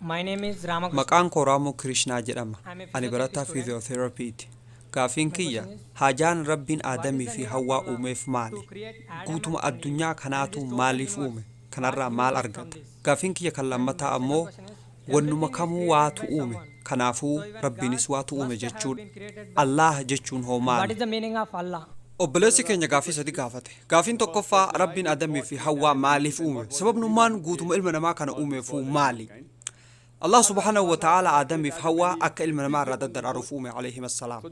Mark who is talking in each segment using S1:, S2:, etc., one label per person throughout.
S1: My name is Ramakrishna.
S2: Maqaan koo Raamuu Kirishnaa jedhama.
S1: I'm a
S2: Ani barataa
S1: physiotherapy student.
S2: fiiziyooterapiiti. Gaafiin
S1: My
S2: kiyya
S1: question is,
S2: haajaan Rabbiin
S1: what is
S2: Aadamii
S1: the
S2: fi
S1: need of
S2: Hawwaa
S1: Allah
S2: uumeef maali?
S1: to create Adam
S2: Guutuma
S1: and Eve
S2: addunyaa
S1: and
S2: kanaatu
S1: this total
S2: maaliif
S1: universe?
S2: uume?
S1: What
S2: Kanarraa
S1: he
S2: maal
S1: gets from
S2: argata?
S1: this?
S2: Gaafiin kiyya kan
S1: And my
S2: lammataa
S1: second
S2: ammoo
S1: question is,
S2: wannuma
S1: everything is
S2: kamuu
S1: created
S2: waatu
S1: by
S2: uume.
S1: someone.
S2: Kanaafuu
S1: So even
S2: Rabbiinis
S1: God
S2: waatu uume
S1: must have
S2: jechuudha.
S1: been created by
S2: Allaah jechuun hoo
S1: What
S2: maali?
S1: is the meaning of Allah?
S2: Obboleessi keenya gaafii sadi gaafate. Gaafiin tokkoffaa Rabbiin Adamii fi Hawwaa maaliif uume? Sababnummaan guutuma ilma namaa kana uumeefuu maali? Allah subhaanahu wa ta'ala Adamiif Hawwaa akka ilma namaa irraa daddaraaruuf uume alayhim assalaam.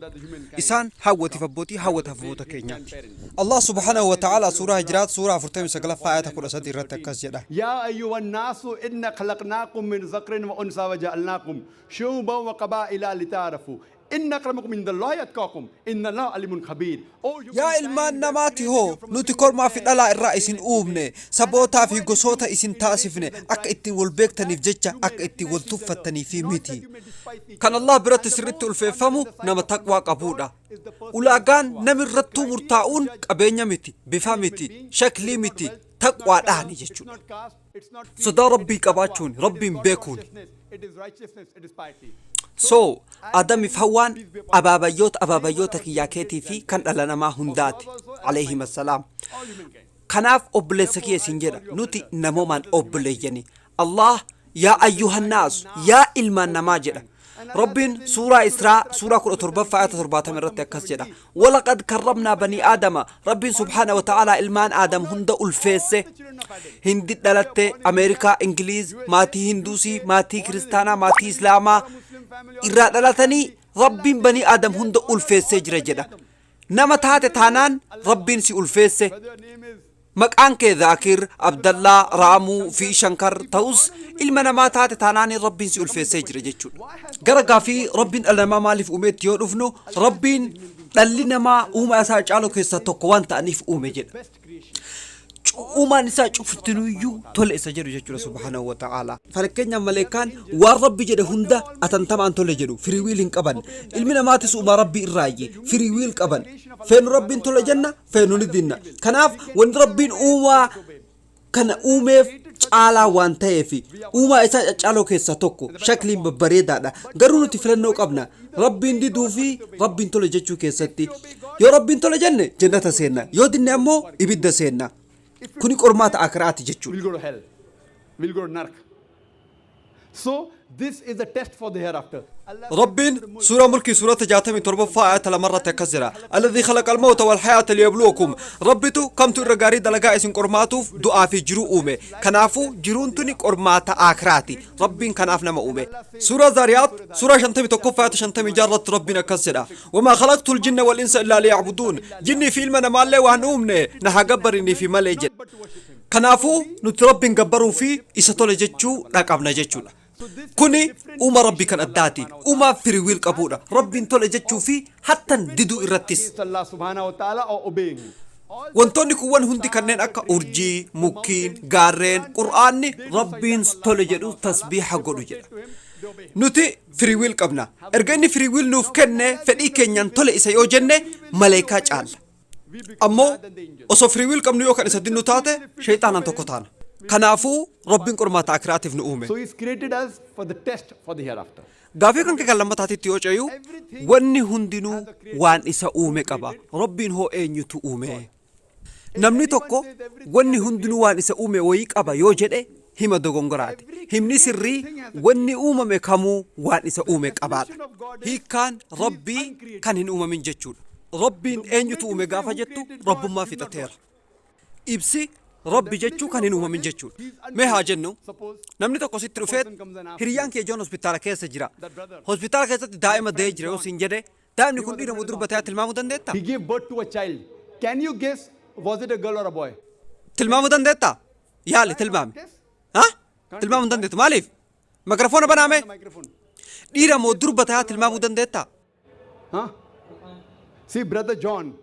S2: Isaan hawwatiif abbootii hawwataaf abboota keenyaati. Allah subhaanahu wa ta'ala suuraa Hijraat suuraa 49ffaa ayata 13 irratti akkas jedha.
S3: يا أيها الناس إنا خلقناكم من ذكر وأنثى وجعلناكم شعوبا وقبائل لتعارفوا إن أكرمكم عند الله أتقاكم إن الله عليم خبير. O
S2: Yaa
S3: humankind,
S2: ilmaan
S3: we have
S2: namaati
S3: created
S2: hoo
S3: you from a
S2: nuti
S3: single
S2: kormaa fi
S3: man
S2: dhalaa irraa
S3: and
S2: isin
S3: a
S2: uumne
S3: female, and
S2: sabootaa
S3: have
S2: fi
S3: divided
S2: gosoota
S3: nations
S2: isin
S3: and
S2: taasifne
S3: tribes
S2: akka
S3: that
S2: ittiin wal beektaniif jecha
S3: you may
S2: akka ittiin wal
S3: recognize each other,
S2: tuffattaniifi
S3: not
S2: miti.
S3: that you may despise each
S2: Kan
S3: other.
S2: Allah biratti
S3: And the
S2: sirritti
S3: most
S2: ulfeeffamu
S3: honored in the sight
S2: nama
S3: of
S2: taqwaa
S3: Almighty God
S2: qabuudha.
S3: is the person of
S2: Ulaagaan
S3: taqwa.
S2: nami
S3: The
S2: irrattuu
S3: criteria to
S2: murtaa'uun
S3: judge
S2: qabeenya miti, bifa
S3: any human
S2: miti,
S3: being
S2: shaklii
S3: is not
S2: miti,
S3: wealth, it's not color,
S2: taqwaadhaani
S3: it's
S2: jechuudha.
S3: not caste, it's not creed,
S2: Sodaa
S3: it
S2: Rabbii
S3: is taqwa,
S2: qabaachuun,
S3: it is
S2: Rabbiin
S3: God
S2: beekuun.
S3: consciousness, it is righteousness, it is piety.
S2: So,
S3: Adam
S2: Adamiif
S3: and Eve,
S2: Hawwaan
S3: peace be upon them,
S2: abaabayyoota
S3: they were
S2: abaabayyoota
S3: our
S2: kiyyaa
S3: great
S2: keetii fi kan dhala
S3: grandparents
S2: namaa
S3: of
S2: hundaati.
S3: love also and
S2: Alayhim
S3: might,
S2: assalaam.
S3: all humankind.
S2: Kanaaf obboleessa
S3: Therefore,
S2: kiyya
S3: I
S2: siin
S3: call
S2: jedha
S3: you a
S2: nuti
S3: brother, a
S2: namoomaan
S3: brother of humanity.
S2: obboleeyyani. Allah yaa ayyuhannaas yaa ilmaan namaa jedha.
S3: And Allah
S2: Rabbiin
S3: says in
S2: suuraa
S3: Surah
S2: Israa
S3: Isra
S2: suuraa
S3: chapter number
S2: 17ffaa ayata
S3: 70,
S2: 70
S3: verse
S2: irratti
S3: number
S2: akkas jedha.
S3: 70,
S2: Walaqad karramnaa banii Aadama. Rabbiin subhaana wa ta'aalaa ilmaan Aadam
S3: honored
S2: hunda
S3: all
S2: ulfeesse.
S3: the children of Adam.
S2: Hindi
S3: Whether you are
S2: dhalatte
S3: born in India,
S2: Ameerikaa, Ingiliiz,
S3: USA,
S2: maatii Hinduusii,
S3: UK,
S2: maatii
S3: born in a
S2: Kiristaanaa,
S3: Hindu
S2: maatii
S3: family
S2: Islaamaa
S3: or a Muslim family or a
S2: irraa
S3: Christian
S2: dhalatanii
S3: family, Allah
S2: Rabbiin
S3: says
S2: banii Aadam
S3: He has
S2: hunda
S3: honored
S2: ulfeessee
S3: all the
S2: jira
S3: Bani
S2: jedha.
S3: Adam.
S2: Nama
S3: Your
S2: taate
S3: name
S2: taanaan
S3: Allah
S2: Rabbiin
S3: honored.
S2: si ulfeesse.
S3: Whether your name is
S2: Maqaan kee Zaakir,
S3: Abdullah,
S2: Abdallaa,
S3: Ramu,
S2: Raamuu fi
S3: Shankar,
S2: Shankar
S3: if you
S2: ta'us
S3: honor human
S2: ilma
S3: beings,
S2: namaa
S3: Allah
S2: taate
S3: honors.
S2: taanaan Rabbiin si
S3: Now coming to the
S2: ulfeessee jira
S3: question.
S2: jechuudha.
S3: Why has
S2: Gara
S3: Almighty
S2: gaafii
S3: God
S2: Rabbiin
S3: created
S2: dhala namaa maaliif uumeetti yoo dhufnu
S3: Allah has
S2: Rabbiin
S3: created human beings
S2: dhalli
S3: because
S2: namaa
S3: Allah
S2: uumaa isaa
S3: created
S2: caalu
S3: this
S2: keessaa
S3: is
S2: tokko waan ta'aniif uume
S3: the
S2: jedha.
S3: best creation.
S2: Uumaan isaa cuftinuyyuu tole isa jedhu jechuudha subhaanahu wa ta'ala. Fakkeenyaaf maleekaan waan Rabbi jedhe hunda atantamaan tole jedhu free will hin qaban. Ilmi namaatis uumaa Rabbii irraayyi free will qaban. Feenu Rabbiin tole jenna feenu ni dinna. Kanaaf wanni Rabbiin uumaa kana uumeef caalaa waan ta'eef uumaa isaa caccaaloo keessaa tokko shakliin babbareedaadha. Garuu nuti filannoo qabna. Rabbiin diduu fi Rabbiin tole jechuu keessatti. Yoo Rabbiin tole jenne jannata seenna. Yoo dinne ammoo ibidda seenna. Kuni qormaata akiraati jechuudha.
S3: We'll go to hell. We'll go to nark. So this is a test for the hereafter. Allah says in
S2: Rabbiin
S3: Surah Mulk,
S2: suuraa mulkii suurata 67ffaa ayata 2 irratti akkas jedha. Alladhii khalaqa al-mawta wal hayaata liyabluwakum. Rabbitu kamtu irra gaarii dalagaa isin qormaatuuf du'aa fi jiruu uume. Kanaafuu jiruun tuni qormaata akiraati. Rabbiin kanaaf nama uume. Suuraa Zaariyaat suuraa 51ffaa ayata 56 irratti Rabbiin akkas jedha. Wamaa khalaqtul jinna wal insa illaa liya'buduun. Jinnii fi ilma namaallee waan uumne na haa gabbariniifi malee jedha.
S3: but to worship him.
S2: Kanaafuu nuti Rabbiin gabbaruu fi isa tole jechuu dha qabna jechuudha. Kuni uuma Rabbii kan addaati. Uumaa free will qabuudha. Rabbiin tole jechuu fi hattan diduu irrattis.
S3: Against Allah subhanahu wa ta'ala or obeying him.
S2: Wantoonni kuwwan hundi kanneen akka urjii, mukkiin, gaarreen, Qur'aanni Rabbiin tole jedhu tasbiiha godhu jedha. Nuti free will qabna. Erga inni free will nuuf kenne fedhii keenyaan tole isa yoo jenne maleekaa caalla. Ammoo osoo free will qabnu yoo kan isa dinnu taate shayxaanaan tokko taana. Kanaafuu Rabbiin qormaata akiraatiif nu uume.
S3: So he's created us for the test for the hereafter.
S2: Gaafii kan kee kan lammataatitti yoo ce'u wanni hundinuu waan isa uume qaba. Rabbiin hoo eenyutu uume? Namni tokko wanni hundinuu waan isa uume wayii qaba yoo jedhe hima dogongoraati. Himni sirrii wanni uumame kamuu waan isa uume qabaadha. Hiikkaan Rabbii kan hin uumamin jechuudha. Rabbiin eenyutu uume gaafa jettu Rabbummaa fixateera. Ibsi Rabbi jechuu kan hin uumamin jechuudha. Mee haa jennu namni tokko sitti dhufee hiriyyaan kee Joon hospitaala keessa jira. Hospitaala keessatti daa'ima da'ee jira yoo siin jedhe daa'imni kun dhiira moo durba ta'aa tilmaamuu dandeettaa?
S3: He gave birth to a child. Can you guess was it a girl or a boy?
S2: Tilmaamuu dandeettaa? Yaali tilmaami. Ha? Tilmaamuu hin dandeettu. Maaliif? Makirafoona banaame.
S3: The microphone.
S2: Dhiira moo durba ta'aa tilmaamuu dandeettaa?
S3: Huh? See, brother John.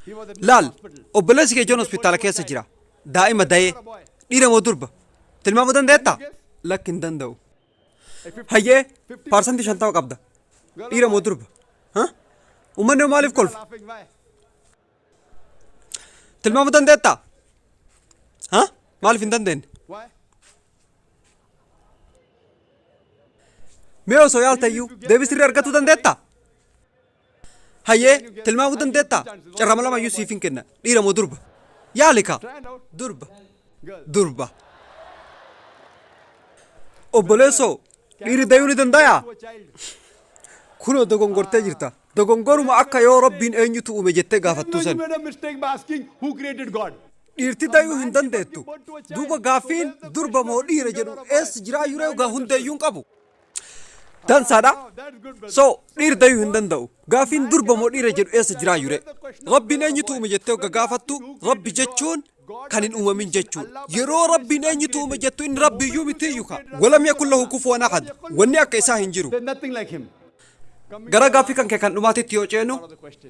S3: He was admitted
S2: Laal,
S3: to hospital.
S2: obboleessi kee Joon hospitaala keessa jira. Daa'ima da'ee. Dhiira moo durba? Tilmaamuu dandeettaa? Lakki hin danda'u. Hayyee, paarsantii 50 qabda. Dhiira moo durba? Ha? Uummanni hoo maaliif kolfa?
S3: Laughing, why?
S2: Tilmaamuu dandeettaa? Ha? Maaliif hin dandeenye?
S3: Why?
S2: Mee osoo yaaltayyuu deebii sirrii argatuu dandeettaa? Hayyee, tilmaamuu dandeettaa? Carrama lamayyuu siif hin kenna. Dhiira moo durba? Yaali kaa. Durba. Durba. Obboleessoo, dhiirri dayuu ni dandayaa? Kunoo dogongortee jirta. Dogongoruma akka yoo Rabbiin eenyutu uume jettee gaafattuu
S3: No, you
S2: san.
S3: made a mistake by asking who created God.
S2: Dhiirti dayuu hin dandeettu. Duuba gaaffiin durba moo dhiira jedhu eessa jiraayyuu ree gaa hundeeyyuu hin qabu. Dansaadha. So dhiirri dayuu hin danda'u. Gaaffiin durba moo dhiira jedhu eessa jiraayyuu ree? Rabbiin eenyutu uume jettee hogga gaafattu, Rabbi jechuun kan hin uumamin jechuudha. Yeroo Rabbiin eenyutu uume jettu, inni Rabbiyyuu mitiiyyu ka. Walam yakun lahu kufuwan ahad. Wanni akka isaa hin jiru.
S3: There's nothing like him.
S2: Gara gaaffii kan kee kan dhumaatitti yoo ceenu,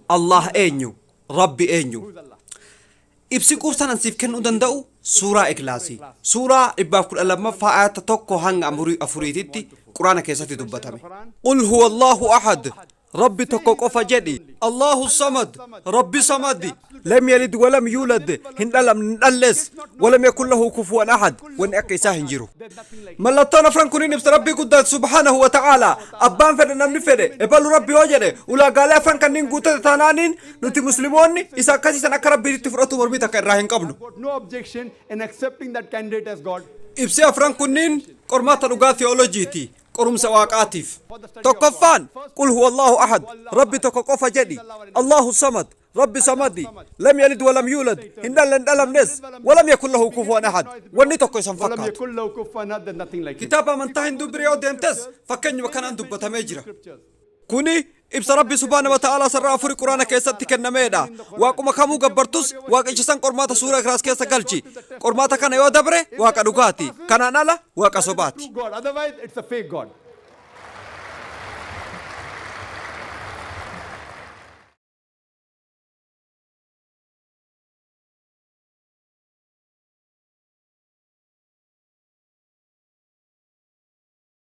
S2: Allah eenyu? Rabbi eenyu? Ibsi quubsaan an siif kennuu danda'u suuraa Ikhlaasii. Suuraa 112ffaa ayata 1 hanga 4titti Quraana keessatti dubbatame. Qul huwa Allahu ahad. Rabbi tokko qofa jedhi. Allahu samad. Rabbi samadi. Lam yalid walam yuulad. Hin dhalamne, hin dhalles. Walam yakun lahu kufuwan ahad. Wanni akka isaa hin jiru. Mallattoon afran kuniin ibsa Rabbii guddaati subhaanahu wa ta'aalaa. Abbaan fedhe, namni fedhe ebalu Rabbi yoo jedhe, ulaagaalee afran kanneen guutate taanaaniin, nuti Musliimoonni isa akkasii san akka Rabbiitti fudhatu mormii takka irraa hin qabnu.
S3: Got no objection in accepting that candidate as God.
S2: Ibsi afran kunniin qormaata dhugaa theolojiiti. Qorumsa Waaqaatiif. Tokkoffaan, Qul huwa Allahu ahad, Rabbi tokko qofa jedhi. Allahu samad, Rabbi samadi. Lam yalid walam yuulad, hin dhalle, hin dhalamnes. Walam yakun lahu kufuwan ahad, wanni tokko isan
S3: Walam
S2: fakkaatu.
S3: yakun lahu kufuwan ahad, there's nothing like him.
S2: Kitaaba amantaa Hinduu bira yoo deemtes fakkeenyuma kanaan dubbatamee jira. Kuni ibsa Rabbi subhaanahu wa ta'aalaa sarara afuri Quraana keessatti kennameedha. Waaquma kamuu gabbartus, waaqicha san qormaata suuraa Ikhlaas keessa galchi. Qormaata kana yoo dabre, Waaqa dhugaati. Kanaan ala Waaqa sobaati.
S3: True God. Otherwise, it's a fake God.